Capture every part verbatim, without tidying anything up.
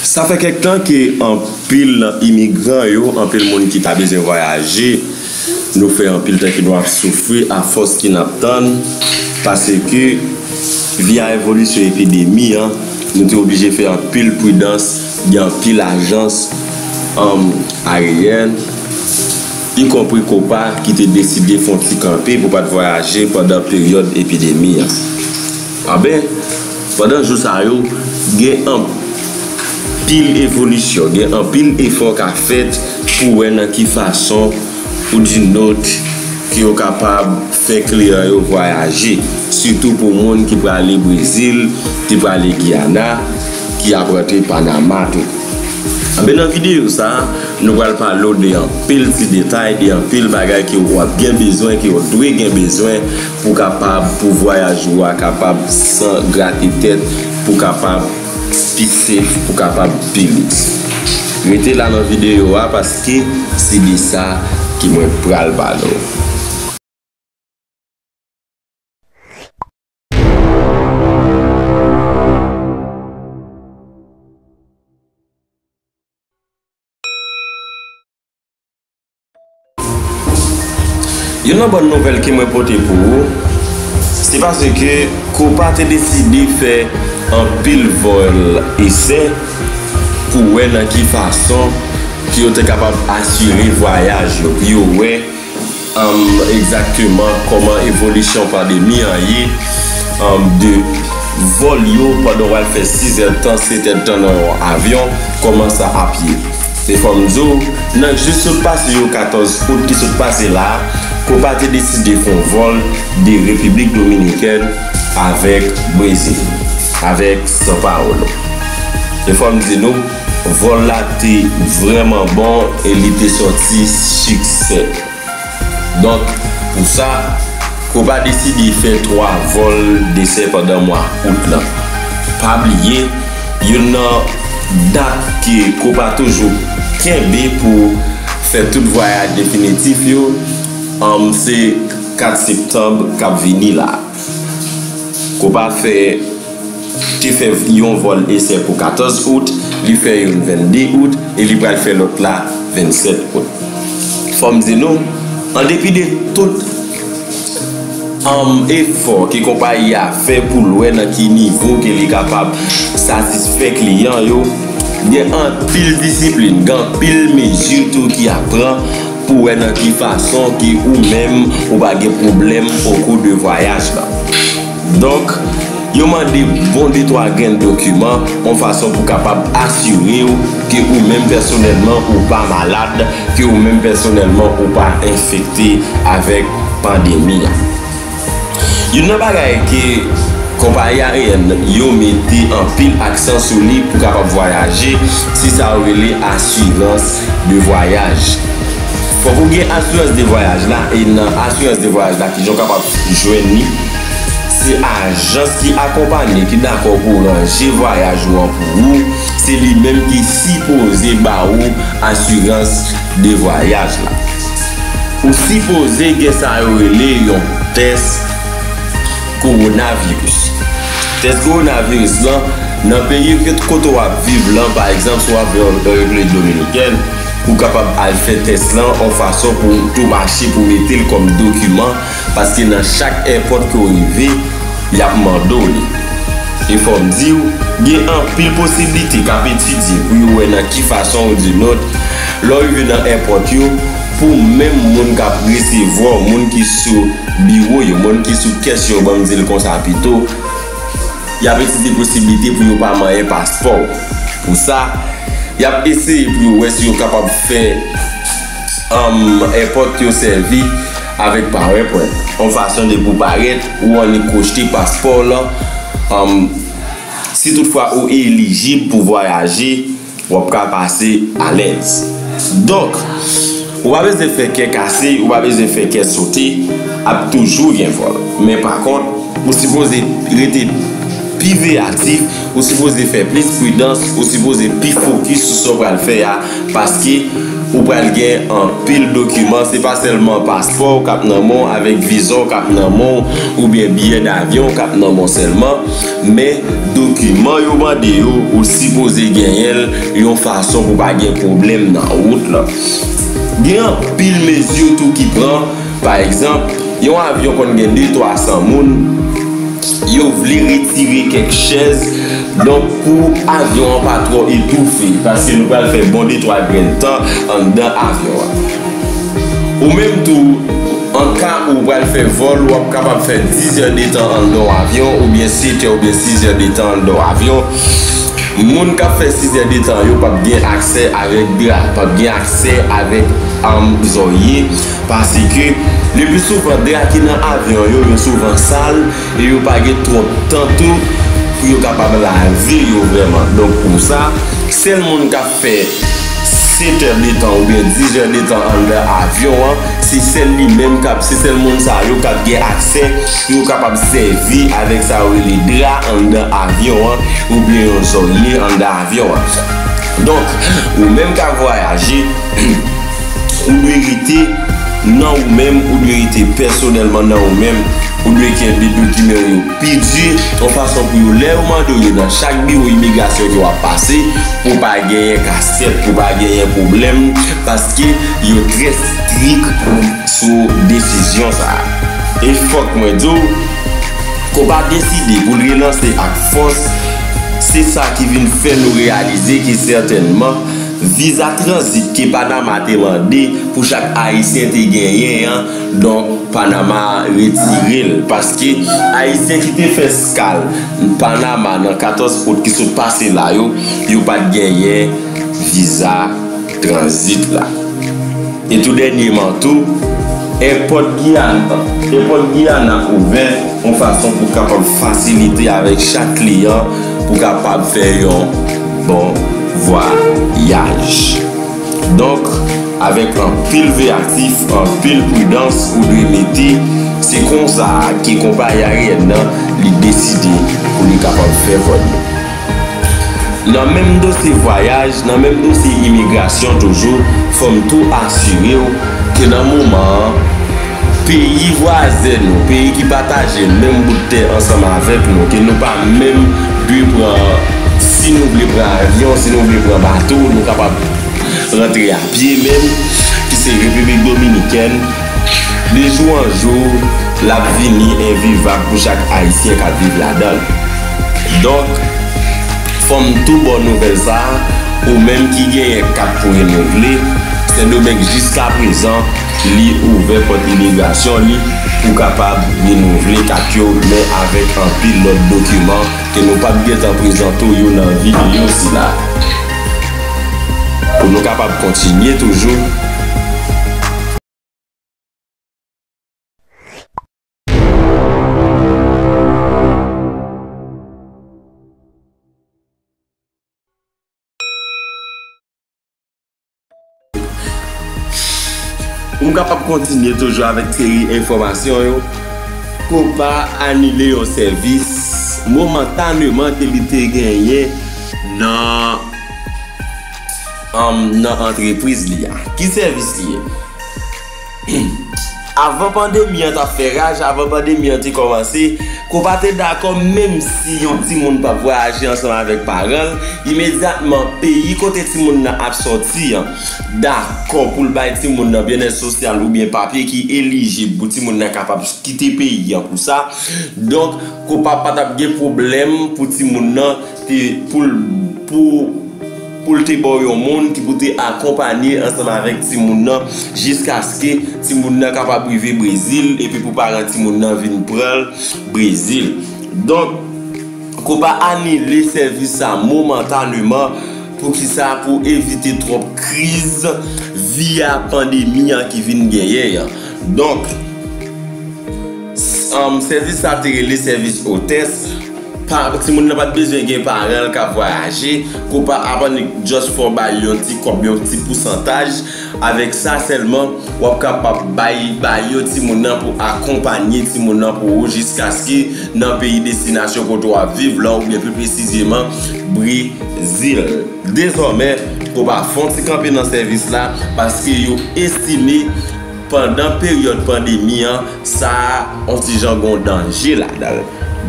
Sa fè kèk tan ke anpil nan imigran yo, anpil moun ki ta bezwen vwayaje, nou fè anpil tan ke nou ap soufri afòs ke n ap tann, paske via evolisyon epidemi an, nou te oblije fè anpil pridans, gen anpil ajans, um, ayeyèn, ikonpri Kopa ki te deside fè yon ti kanpe pou pa t vwayaje pandan peryòd epidemi an. Anben, pandan jou sa yo, gen anpil evolisyon, gen anpil efò k ap fèt pou wè nan ki fason ou di nòt ke yo kapab fè kliyan yo vwayaje, sitou pou moun ki prale Brezil, ki prale Giyana, ki ap rantre Panama tou. Anben, nan videyo sa a, nou pral pale w de anpil ti detay, de anpil bagay ke w ap gen bezwen, ke w dwe gen bezwen pou kapab, pou vwayaj ou a kapab san grate tèt, pou kapab pi sef, pou kapab pi lous. Rete la nan videyo a paske se de sa ke mwen pral pale w. Youn nan bòn nouvèl ke mwen pote pou ou, se paske Kopa te deside fè anpil vòl esè pou wè nan ki fason ke yo te kapab asire vwayaj yo, pou yo wè, um, egzakteman kòman evolisyon pandemi an ye, um, de vòl yo pandan w al fè sis èdtan, sèt èdtan nan yon avyon, kòman sa ap ye. E fò m di w, nan jis sot pase yo, katòz out ki sot pase la, Kopa te deside fè yon vòl de Repiblik Dominikèn avèk Brezil, avèk São Paulo. E fò m di nou, vòl la te vrèman bon e li te sòti siksè. Donk, pou sa, Kopa deside fè twa vòl desè pandan mwa out lan. Pa bliye, youn nan dat ke Kopa toujou kenbe pou fè tout vwayaj definitif yo, um, se kat septanm k ap vini la. Kopa fè, te fè yon vòl esè pou katòz out, li fè youn vennde out, e li pral fè lòt la vennsèt out. Fò m di nou, an depi de tout, um, efò ke konpayi a fè pou l wè nan ki nivo ke li kapab satisfè kliyan yo, gen anpil disiplin, gen anpil mezi tou ki ap pran pou wè nan ki fason ke ou menm ou pa gen pwoblèm okou de vwayaj la. Donk, yo mande bon de twa grenn dokiman, yon fason pou kapab asire w ke ou menm pèsonèlman ou pa malad, ke ou menm pèsonèlman ou pa enfekte avèk pandemi a. Youn nan bagay ke konpayi ayeyèn yo mete anpil aksan sou li pou kapab vwayaje, se sa yo rele asirans de vwayaj. Fòk ou gen asirans de vwayaj la, e nan asirans de vwayaj la, kijan w kapab jwenn li? Se ajans ki akonpanye, ki dakò pou ranje vwayaj ou an pou ou, se li menm ki sipoze ba ou asirans de vwayaj la. Ou sipoze gen sa yo rele yon tès kowonaviris. Tès kowonaviris lan, nan peyi kote w ap viv lan, pa egzanp, si w ap viv an Repiblik Dominikèn, ou kapab al fè tès lan yon fason pou tou mache pou mete l kòm dokiman, paske nan chak èpòt ke w rive, y ap mande w li. E fò m di w, gen anpil posiblite k ap etidye pou yo wè nan ki fason ou di nòt, lè w rive nan èpòt yo, pou menm moun k ap resevwa w, moun ki sou biwo yo, moun ki sou kès yo, ban m di l konsa pito, y ap etidye posiblite pou yo pa manyen paspò w. Pou sa, y ap eseye pou yo wè si yo kapab fè, um, èpòt yo sèvi avèk PowerPoint. Yon fason de pou parèt ou annik pwojte paspò w lan, um, si toutfwa ou elijib pou vwayaje, w ap ka pase alèz. Donk, ou pa bezwen fè kè kase, ou pa bezwen fè kè sote, ap toujou gen vòl. Men pa kont, ou sipoze rete pi veyatif, ou sipoze fè plis pridans, ou sipoze pi fokis sou sa w pral fè a, paske ou pral gen anpil dokiman, se pa sèlman paspò w k ap nan men w avèk viza w k ap nan men w, oubyen biyè davyon w k ap nan men w sèlman, men dokiman yo mande yo, ou sipoze genyen l yon fason pou pa gen pwoblèm nan wout lan. Gen anpil mezi tou ki pran, pa egzanp, yon avyon konn gen de twa san moun, yo vle retire kèk chèz, donk pou avyon an pa twò etoufe, paske nou pral fè bon de twa grenn tan anndan avyon an. Ou menm tou, an ka ou pral fè vòl, w ap kapab fè diz è de tan anndan yon avyon, oubyen sèt è oubyen siz è de tan anndan yon avyon. Moun k ap fè siz è de tan yo p ap gen aksè avèk dra, p ap gen aksè avèk, um, zòrye, paske le pli souvan dra ki nan avyon yo, yo souvan sal e yo pa gen twòp tan tou pou yo kapab lave yo vrèman. Donk, pou sa, sèl moun k ap fè sèt è de tan oubyen diz è de tan anndan avyon an, se sèl li menm k ap, se sèl moun sa yo k ap gen aksè pou yo kapab sèvi avèk sa yo rele dra anndan avyon an oubyen yon zòrye anndan avyon an. Donk, ou menm k ap vwayaje, ou dwe rete nan ou menm, ou dwe rete pèsonèlman nan ou menm, ou dwe kenbe dokiman yo pi di, yon fason pou yo, lè yo mande w yo nan chak biwo imigrasyon ke w ap pase, pou pa genyen kasyèt, pou pa genyen pwoblèm, paske yo trè strik sou desizyon sa a. E fòk mwen di w, Kopa deside pou l relanse ak fòs, se sa ki vin fè nou reyalize ke sètènman, viza tranzit ke Panama te mande pou chak Ayisyen te genyen an, donk Panama retire l, paske Ayisyen ki te fè eskal Panama nan katòz out ki sot pase la yo, yo pa t genyen viza tranzit la. E tou dènyèman tou, èpòt Giyana, èpòt Giyana ouvè yon fason pou kapab fasilite avèk chak kliyan pou kapab fè yon bon vwayaj. Donk, avèk anpil veyatif, anpil pridans ou dwe mete, se konsa ke konpayi aryèn nan li deside pou li kapab fè vòl yo. Nan menm dosye vwayaj, nan menm dosye imigrasyon toujou, fò m tou asire w ke nan moman an, peyi vwazen nou, peyi ki pataje menm bout tè ansanm avèk nou, ke nou pa menm dwe pran, si nou vle pran avyon, si nou vle pran bato, nou kapab rantre a pye menm, ki se Repiblik Dominikèn, de jou an jou, l ap vini envivab pou chak Ayisyen k ap viv ladan l. Donk, fò m tou ba w nouvèl sa a, ou menm ki genyen kat pou renouvle, Sendomeng jiskaprezan, li ouvè pòt imigrasyon li pou kapab renouvle kat yo, men avèk anpil lòt dokiman ke nou p ap gentan prezante w yo nan videyo sila. Pou nou kapab kontinye toujou. Pou m kapab kontinye toujou avèk seri enfòmasyon yo, Kopa anile yon sèvis momantaneman ke li te genyen nan, um, nan antrepriz li a. Ki sèvis li ye? Avan pandemi an t ap fè raj, avan pandemi an te kòmanse, Kopa te dakò, menm si yon timoun p ap vwayaje ansanm avèk paran l, imedyatman peyi kote timoun nan ap sòti an dakò pou l bay timoun nan byennèt sosyal oubyen papye ki elijib pou timoun nan kapab kite peyi an pou sa. Donk, Kopa pa t ap gen pwoblèm pou timoun nan te, pou l, pou, pou l te ba w yon moun ki pou te akonpanye ansanm avèk timoun nan jiskaske timoun nan kapab rive Brezil epi pou paran timoun nan vin pran l Brezil. Donk, Kopa anile sèvis sa momantaneman. Poukisa? Pou evite twòp kriz via pandemi an ki vin genyen an. Donk, s-, um, sèvis sa te rele sèvis otès. pa, timoun nan pa t bezwen gen paran l k ap vwayaje, ke w pa aprann just fò ba yo yon ti kòb, yon ti pousantaj. Avèk sa sèlman, w ap kapab bay, ba yo timoun nan pou akonpanye timoun nan pou ou jiskaske nan peyi destinasyon kote w ap viv lan, oubyen pi presizeman, Brezil. Dezòmè, ke w pa fè yon ti kanpe nan sèvis la, paske yo estime pandan peryòd pandemi an, sa a, yon ti jan gen yon danje ladan l.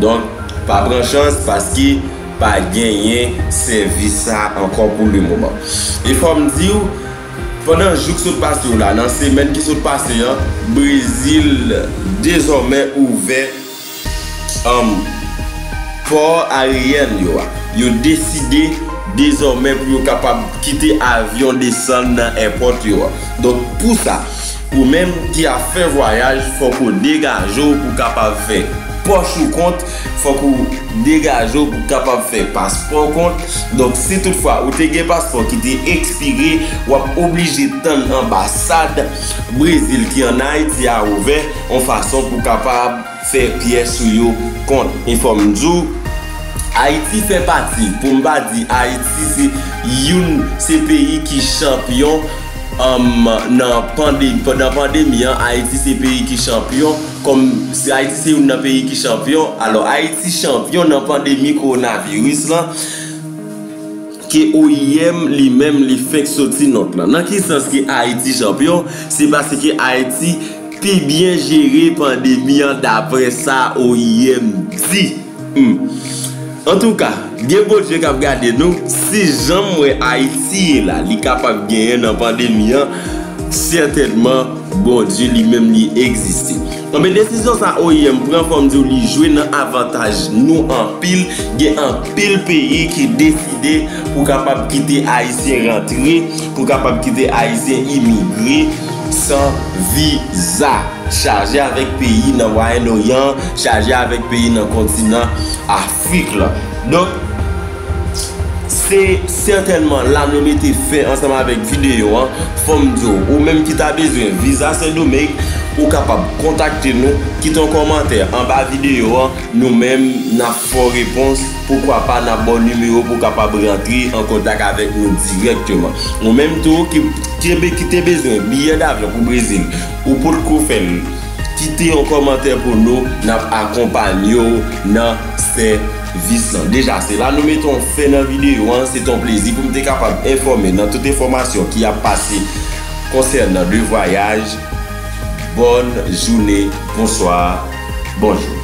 Donk, pa pran chans, paske pa genyen sèvis sa a ankò pou lemoman. E fò m di w, pandan jou k sot pase yo la, nan semèn ki sot pase an, Brezil dezòmè ouvè, um, pò aeryèn yo a. Yo deside dezòmè pou yo kapab kite avyon desann nan èpòt yo a. Donk, pou sa, ou menm ki ap fè vwayaj, fòk ou degaje w pou kapab fè pòch ou kont, fòk ou degaje w pou kapab fè paspò w kont. Donk, si toutfwa ou te gen paspò ki te ekspire, w ap oblije tann anbasad Brezil ki ann Ayiti a ouvè yon fason pou kapab fè pyès ou yo kont. E fò m di w, Ayiti fè pati, pou m pa di Ayiti se youn, se peyi ki chanpyon, um, nan pande-, pandan pandemi an, Ayiti se peyi ki chanpyon, kòm se Ayiti se youn nan peyi ki chanpyon, alò Ayiti chanpyon nan pandemi kowonaviris lan, ke O I M li menm li fenk soti nòt lan. Nan ki sans ke Ayiti chanpyon? Se paske Ayiti pi byen jere pandemi an, daprè sa O I M di. Hmm. Antouka, gen Bondye k ap gade nou. Si jan m wè Ayiti ye la, li kapab genyen nan pandemi an, sètènman, Bondye li menm li egziste. Anben, desizyon sa O I M pran, fò m di w, li jwe nan avantaj nou anpil. Gen anpil peyi ki deside pou kapab kite Ayisyen rantre, pou kapab kite Ayisyen imigre san viza. Chaje avèk peyi nan Mwayen Oryan, chaje avèk peyi nan kontinan Afrik la. Donk, se sètènman la nou mete fen ansanm avèk videyo an. Fò m di w, ou menm ki ta bezwen viza Sendomeng, ou kapab kontakte nou, kite yon kòmantè anba videyo an. Nou menm, n ap fè w repons. Poukwa pa, n ap ba w nimewo pou w kapab rantre an kontak avèk nou dirèkteman. Ou menm tou ki, ki, ki te bezwen biyè davyon pou Brezil, ou potko fè l, kite yon kòmantè pou nou, n ap akonpanye w nan sèvis lan. Deja, se la nou mete yon fen nan videyo an. Se t yon plezi pou m te kapab enfòme nan tout enfòmasyon ki ap pase konsènan de vwayaj. Bòn jounen, bonswa, bonjou.